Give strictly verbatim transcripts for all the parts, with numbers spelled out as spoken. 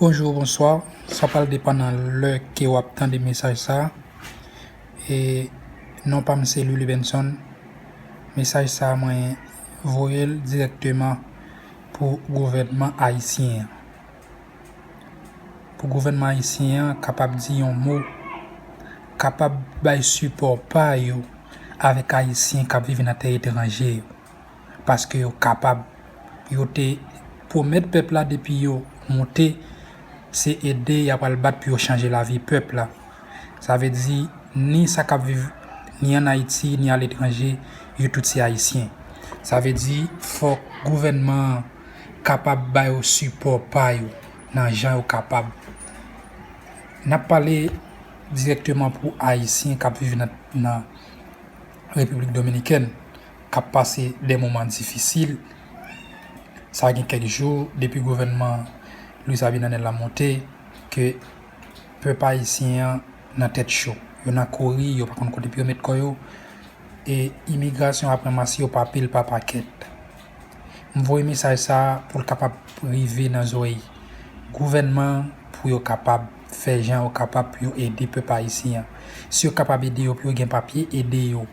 Bonjou, bonswa. Sa pral depann nan lè ke w ap tande mesaj sa a. E non pa m se Louis Benson. Mesaj sa a mwen voye l dirèkteman pou gouvènman ayisyen an. Pou gouvènman ayisyen an kapab di yon mo, kapab bay sipò pa yo avèk ayisyen k ap viv nan tè etranje yo. Paske yo kapab. Yo te pwomèt pèp la depi yo monte, se ede y ap al bat pou yo chanje lavi pèp la. Sa vle di, ni sa k ap viv ni ann Ayiti, ni aletranje, yo tout se ayisyen. Sa vle di, fòk gouvènman an kapab ba yo sipò pa yo nan jan yo kapab. N ap pale dirèkteman pou ayisyen k ap viv nan, nan Repiblik Dominikèn k ap pase de moman difisil. Sa gen kèk jou depi gouvènman Luis Abinader la monte ke pèp ayisyen an nan tèt cho. Yo nan kouri, yo pa konn kote pou yo met kò yo. E imigrasyon ap ranmase yo pa pil, pa pakèt. M voye mesaj sa a pou l kapab rive nan zòrèy gouvènman an, pou yo kapab fè jan yo kapab pou yo ede pèp ayisyen an. Si yo kapab ede yo pou yo gen papye, ede yo.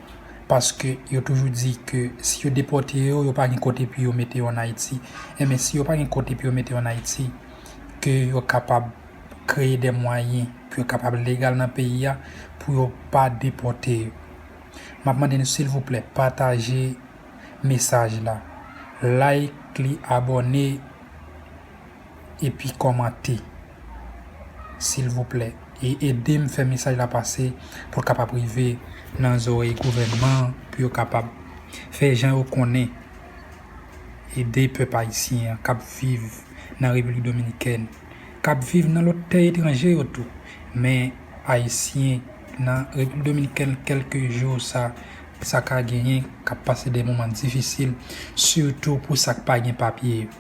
Paske yo toujou di ke si yo depòte yo, yo pa gen kote pou yo mete yo ann Ayiti. Enben, si yo pa gen kote pou yo mete yo ann Ayiti, ke yo kapab kreye de mwayen pou yo kapab legal nan peyi a, pou yo pa depòte yo. M ap mande nou, silvouplè, pataje mesaj la. Like li, abòne, epi kòmante. Silvouplè. E ede m fè mesaj la pase pou l kapab rive nan zòrèy gouvènman an, pou yo kapab fè jan yo konnen. Ede pèp ayisyen an k ap viv nan Repiblik Dominikèn, k ap viv nan lòt tè etranje yo tou. Men ayisyen nan Repiblik Dominikèn, kèlkejou sa, sa ka genyen, k ap pase de moman difisil, sitou pou sa k pa gen papye yo.